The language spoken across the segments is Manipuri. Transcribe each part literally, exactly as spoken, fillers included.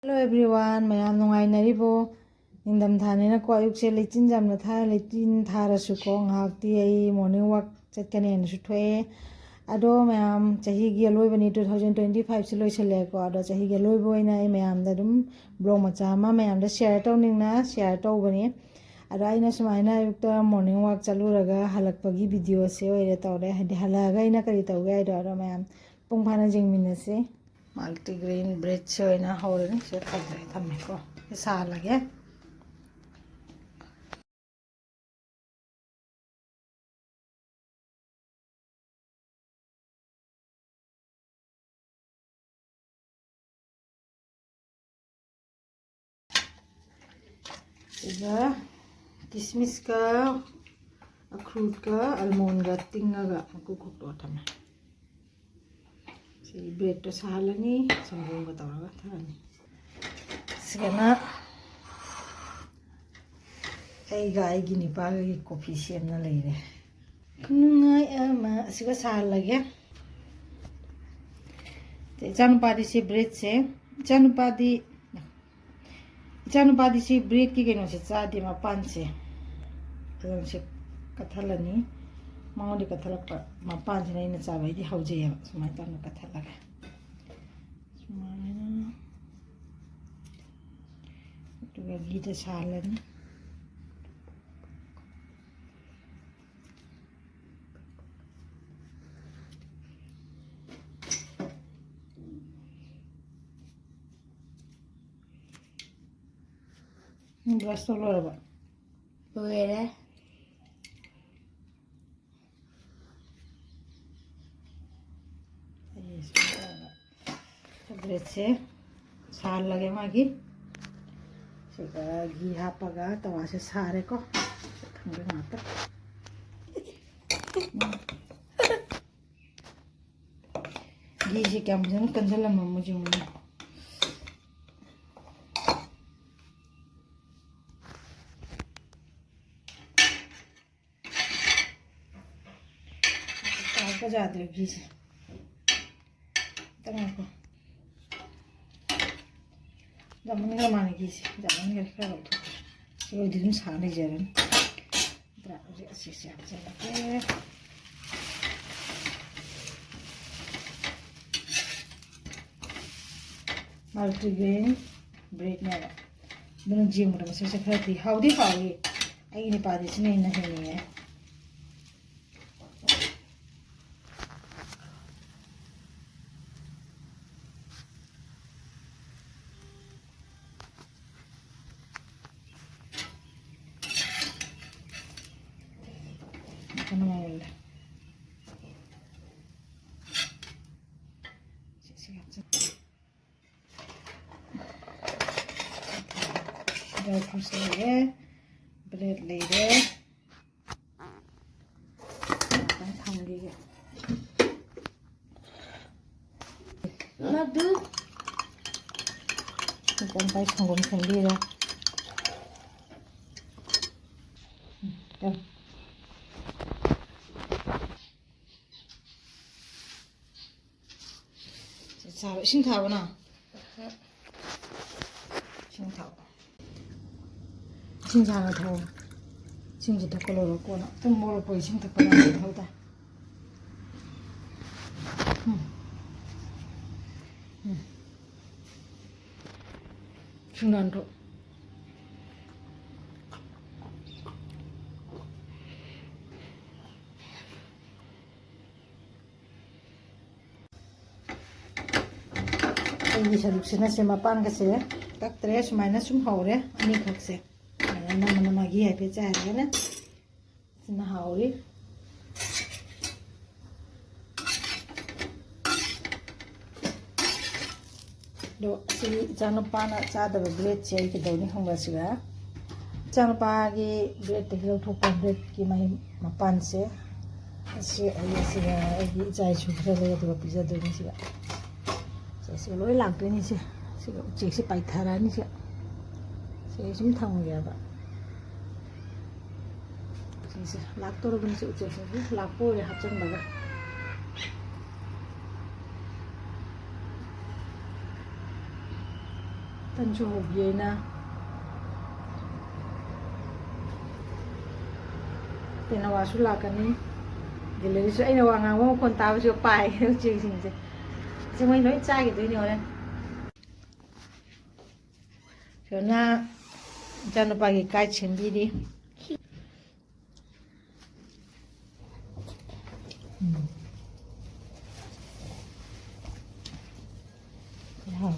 Hello everyone, ꯃꯌꯥꯝ ꯅꯨꯡꯉꯥꯏꯅꯔꯤꯕꯣ? ꯅꯤꯡꯊꯝꯊꯥꯅꯤꯅꯀꯣ, ꯑꯌꯨꯛꯁꯦ ꯂꯩꯆꯤꯟ ꯌꯥꯝꯅ ꯊꯥꯏ꯫ ꯂꯩꯆꯤꯟ ꯊꯥꯔꯁꯨꯀꯣ, ꯉꯥꯏꯍꯥꯛꯇꯤ ꯑꯩ morning walk ꯆꯠꯀꯅꯦꯅꯁꯨ ꯊꯣꯛꯑꯦ꯫ ꯑꯗꯣ ꯃꯌꯥꯝ, ꯆꯍꯤꯒꯤ ꯑꯂꯣꯏꯕꯅꯤ, two thousand twenty five ꯁꯤ ꯂꯣꯏꯁꯤꯜꯂꯛꯑꯦꯀꯣ꯫ ꯑꯗꯣ ꯆꯍꯤꯒꯤ ꯑꯂꯣꯏꯕ ꯑꯣꯏꯅ ꯑꯩ ꯃꯌꯥꯝꯗ ꯑꯗꯨꯝ vlog ꯃꯆꯥ ꯑꯃ ꯃꯌꯥꯝꯗ share ꯇꯧꯅꯤꯡꯅ share ꯇꯧꯕꯅꯤ꯫ ꯑꯗꯣ ꯑꯩꯅ ꯁꯨꯃꯥꯏꯅ ꯑꯌꯨꯛꯇ morning walk ꯆꯠꯂꯨꯔꯒ ꯍꯜꯂꯛꯄꯒꯤ videoꯁꯦ ꯑꯣꯏꯅ ꯇꯧꯔꯦ꯫ ꯍꯥꯏꯗꯤ ꯍꯜꯂꯛꯑꯒ ꯑꯩꯅ ꯀꯔꯤ ꯇꯧꯒꯦ ꯍꯥꯏꯗꯣ, ꯑꯗꯣ ꯃꯌꯥꯝ ꯃꯄꯨꯡ ꯐꯥꯅ ꯌꯦꯡꯃꯤꯟꯅꯁꯤ꯫ Multigrain breadꯁꯦ ꯑꯣꯏꯅ ꯍꯧꯔꯅꯤ꯫ ꯁꯤꯗ ꯊꯝꯖꯔꯦ, ꯊꯝꯃꯦꯀꯣ꯫ ꯁꯤ ꯁꯥꯍꯜꯂꯒꯦ꯫ ꯁꯤꯒ ꯀꯤꯁꯃꯤꯁꯀ ꯑꯈ꯭ꯔꯨꯠꯀ almondꯒ ꯇꯤꯡꯉꯒ ꯃꯀꯨ ꯈꯣꯛꯇꯣꯛꯑ ꯊꯝꯃꯦ꯫ ꯁꯤ breadꯇꯣ ꯁꯥꯍꯜꯂꯅꯤ, ꯁꯪꯒꯣꯝꯒ ꯇꯧꯔꯒ ꯊꯛꯑꯅꯤ꯫ ꯁꯤꯒꯅ ꯑꯩꯒ ꯑꯩꯒꯤ ꯅꯨꯄꯥꯒꯒꯤ coffee ꯁꯦꯝꯅ ꯂꯩꯔꯦ꯫ ꯈꯨꯅꯨꯡꯉꯥꯏ ꯑꯃ꯫ ꯑꯁꯤꯒ ꯁꯥꯍꯜꯂꯒꯦ꯫ ꯏꯆꯥꯅꯨꯄꯥꯗꯤ ꯁꯤ breadꯁꯦ, ꯏꯆꯥꯅꯨꯄꯥꯗꯤ, ꯏꯆꯥꯅꯨꯄꯥꯗꯤ ꯁꯤ breadꯀꯤ ꯀꯩꯅꯣꯁꯦ ꯆꯥꯗꯦ, ꯃꯄꯥꯟꯁꯦ꯫ ꯑꯗꯨꯅ ꯁꯤ ꯀꯠꯊꯠꯂꯅꯤ꯫ ꯃꯉꯣꯟꯗ ꯀꯠꯊꯠꯂꯛꯄ ꯃꯄꯥꯟꯁꯤꯅ ꯑꯩꯅ ꯆꯥꯕ, ꯑꯩꯗꯤ ꯍꯧꯖꯩꯑꯕ꯫ ꯁꯨꯃꯥꯏꯅ ꯇꯧꯅ ꯀꯠꯊꯠꯂꯒꯦ꯫ ꯁꯨꯃꯥꯏꯅ꯫ ꯑꯗꯨꯒ ꯘꯤꯗ ꯁꯥꯍꯜꯂꯅꯤ꯫ Brush ꯇꯧ ꯂꯣꯏꯔꯕ? ꯂꯣꯏꯔꯦ꯫ ꯑꯩ ꯁꯨꯃꯥꯏꯅ ꯇꯧꯔꯒ breadꯁꯦ ꯁꯥꯍꯜꯂꯒꯦ ꯃꯥꯒꯤ꯫ ꯁꯤꯒ ꯘꯤ ꯍꯥꯞꯄꯒ ꯇꯋꯥꯁꯦ ꯁꯥꯔꯦꯀꯣ꯫ ꯊꯝꯒꯦ ꯉꯥꯛꯇ꯫ ꯘꯤꯁꯦ ꯀꯌꯥꯝ ꯐꯖꯅ ꯀꯟꯁꯤꯜꯂꯝꯃꯃꯣ ꯌꯦꯡꯉꯨꯅꯦ꯫ ꯇꯥꯔꯛꯄ ꯌꯥꯗ꯭ꯔꯦ ꯘꯤꯁꯦ꯫ ꯑꯝꯇ ꯉꯥꯏꯈꯣ꯫ ꯌꯥꯝꯃꯟꯈ꯭ꯔꯦ ꯃꯥꯅꯒꯤꯁꯦ, ꯌꯥꯝꯃꯟꯈ꯭ꯔꯦ, ꯈꯔ ꯂꯧꯊꯣꯛꯀꯦ꯫ ꯁꯤ ꯑꯣꯏꯗꯤ ꯑꯗꯨꯝ ꯁꯥ ꯂꯩꯖꯔꯅꯤ꯫ ꯑꯗꯨꯗ ꯍꯧꯖꯤꯛ ꯑꯁꯤꯁꯦ ꯍꯥꯞꯆꯤꯜꯂꯒꯦ꯫ Multigrain breadꯅꯦꯕ꯫ ꯑꯗꯨꯅ ꯌꯦꯡꯕꯗ ꯃꯁꯛꯁꯦ ꯈꯔꯗꯤ ꯍꯥꯎꯗꯤ ꯍꯥꯎꯏ꯫ ꯑꯩꯒꯤ ꯅꯨꯄꯥꯗꯤ ꯁꯤꯅ ꯍꯦꯟꯅ ꯍꯦꯟꯅꯤꯡꯉꯦ꯫ ꯀꯩꯅꯣ ꯃꯥꯜꯂꯦ꯫ ꯁꯤ, ꯁꯤ ꯍꯥꯞꯆꯤꯟ-, dry fruits ꯂꯩꯔꯦ, bread ꯂꯩꯔꯦ꯫ ꯉꯥꯛꯇꯪ ꯊꯝꯈꯤꯒꯦ꯫ ꯃꯗꯨ ꯏꯆꯟ ꯄꯥꯏ ꯁꯪꯒꯣꯝ ꯁꯦꯝꯕꯤꯔꯦ꯫ ꯎꯝ, ꯌꯥꯝ꯫ ꯆꯥꯔꯣ꯫ ꯏꯁꯤꯡ ꯊꯥꯕꯅ? ꯏꯁꯤꯡ ꯊꯥꯎ꯫ ꯏꯁꯤꯡ ꯁꯥꯅ ꯊꯥꯎ꯫ ꯏꯁꯤꯡꯁꯦ ꯊꯛꯄ ꯂꯣꯏꯔꯒ ꯀꯣꯟꯅ ꯇꯨꯝ ꯍꯧꯒꯠꯂꯛꯄ ꯏꯁꯤꯡ ꯊꯛꯄ ꯌꯥꯝ ꯃꯊꯧ ꯇꯥꯏ꯫ ꯎꯝ꯫ ꯎꯝ꯫ ꯏꯁꯤꯡ ꯅꯥꯟ ꯊꯛ꯫ ꯑꯩꯒꯤ ꯁꯔꯨꯛꯁꯤꯅ ꯁꯦ ꯃꯄꯥꯟꯒꯁꯦ ꯀꯛꯇ꯭ꯔꯦ, ꯁꯨꯃꯥꯏꯅ ꯁꯨꯝ ꯍꯧꯔꯦ ꯑꯅꯤꯈꯛꯁꯦ꯫ ꯑꯗꯨꯃꯥꯏꯅ ꯅꯝꯃ ꯅꯝꯃꯒꯤ ꯍꯥꯏꯐꯦꯠ ꯆꯥꯏꯔꯒꯅ ꯁꯤꯅ ꯍꯥꯎꯔꯤ꯫ ꯑꯗꯣ ꯁꯤ ꯏꯆꯥꯅꯨꯄꯥꯅ ꯆꯥꯗꯕ breadꯁꯦ ꯑꯩ ꯀꯩꯗꯧꯅꯤ ꯈꯪꯕ꯭ꯔꯥ? ꯁꯤꯒ ꯏꯆꯥꯅꯨꯄꯥꯒꯤ breadꯇꯒꯤ ꯂꯧꯊꯣꯛꯄ breadꯀꯤ ꯃꯍꯤ ꯃꯄꯥꯟꯁꯦ, ꯑꯁꯤ ꯑꯩ ꯑꯁꯤꯒ ꯑꯩꯒꯤ ꯏꯆꯥ ꯏꯁꯨ ꯈꯔ ꯂꯩ, ꯑꯗꯨꯒ ꯄꯤꯖꯗꯣꯏꯅꯤ ꯁꯤꯒ꯫ ꯁꯦ, ꯁꯤ ꯂꯣꯏ ꯂꯥꯛꯇꯣꯏꯅꯤ ꯁꯦ꯫ ꯁꯤꯒ ꯎꯆꯦꯛꯁꯦ ꯄꯥꯏꯊꯔꯛꯑꯅꯤ ꯁꯦ꯫ ꯁꯤ ꯑꯩ ꯁꯨꯝ ꯊꯝꯒꯦꯕ꯫ ꯁꯤꯁꯦ ꯂꯥꯛꯇꯧꯔꯕꯅꯤ ꯁꯤ ꯎꯆꯦꯛꯁꯤꯡꯁꯦ꯫ ꯂꯥꯛꯄ ꯑꯣꯏꯔꯦ ꯍꯥꯞꯆꯤꯟꯕꯒ꯫ ꯁꯨ ꯍꯧꯕꯤ ꯑꯩꯅ꯫ ꯇꯦꯅꯋꯥꯁꯨ ꯂꯥꯛꯀꯅꯤ꯫ ꯒꯦꯂꯔꯤꯁꯨ ꯑꯩꯅ ꯋꯥ ꯉꯥꯡꯕ ꯃꯈꯣꯟ ꯇꯥꯕꯁꯨ ꯄꯥꯏ ꯎꯆꯦꯛꯁꯤꯡꯁꯦ꯫ ꯁꯤ ꯃꯣꯏ ꯂꯣꯏ ꯆꯥꯈꯤꯗꯣꯏꯅꯦ ꯍꯣꯔꯦꯟ꯫ ꯐꯤꯌꯣꯅꯥ ꯏꯆꯥꯅꯨꯄꯥꯒꯤ ꯀꯥꯏꯠ ꯁꯦꯝꯕꯤꯔꯤ꯫ ꯎꯝ꯫ ꯌꯥꯝ ꯍꯥꯎ꯫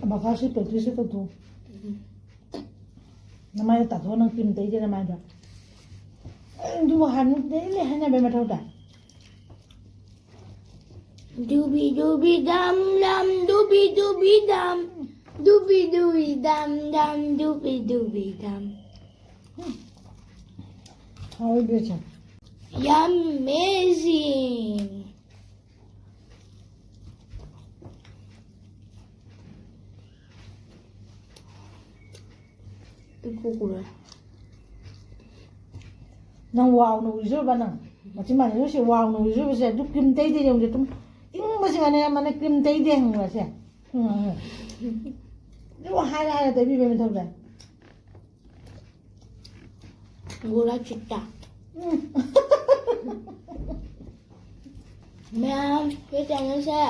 ꯑꯕꯀꯥꯁꯤ practice ꯇꯧꯊꯣꯛꯎ꯫ ꯎꯝ꯫ ꯅꯃꯥꯏꯗꯣ ꯇꯥꯊꯣꯛꯑꯣ, ꯅꯪ cream ꯇꯩꯗꯦ ꯅꯃꯥꯏꯗꯣ꯫ ꯑꯗꯨꯕꯨ ꯍꯥꯟꯅ daily ꯍꯥꯏꯅꯕꯩ ꯃꯊꯧ ꯇꯥꯏ꯫ Dooby dooby dum dum, dooby dooby dum, dooby dooby dum dum, dooby dooby dum. ꯍꯥꯎꯏ ꯕꯦꯆꯥ꯫ Amazing. ꯅꯪ ꯋꯥꯎꯅ ꯎꯏꯖꯔꯕ ꯅꯪ? ꯃꯆꯤꯟ ꯃꯅꯥꯎꯁꯦ ꯋꯥꯎꯅ ꯎꯏꯖꯕꯁꯦ ꯑꯗꯨ cream ꯇꯩꯗꯦ ꯌꯦꯡꯉꯨꯁꯦ꯫ ꯑꯗꯨꯝ ꯏꯪꯕꯁꯤꯡ ꯑꯅꯦ ꯑꯃꯅ cream ꯇꯩꯗꯦ ꯍꯪꯕꯁꯦ꯫ ꯎꯝ, ꯎꯝ꯫ ꯑꯗꯨ ꯍꯥꯏꯔ ꯍꯥꯏꯔ ꯇꯩꯕꯤꯕꯩ ꯃꯊꯧ ꯇꯥꯏ꯫ ꯒꯣꯂꯥ ꯆꯤꯠꯇꯥ꯫ ꯎꯝ꯫ ꯃꯌꯥꯝ, ꯑꯩꯈꯣꯏ channelꯁꯦ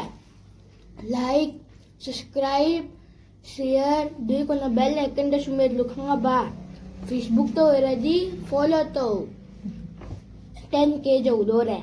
like, subscribe, share, ꯑꯗꯨꯒꯤ ꯀꯣꯟꯅ bell iconꯗꯁꯨ ꯃꯦꯠꯂꯨ ꯈꯪꯉꯕ? Facebookꯇ ꯑꯣꯏꯔꯗꯤ follow ꯇꯧ꯫ Ten K ꯌꯧꯗꯣꯔꯦ꯫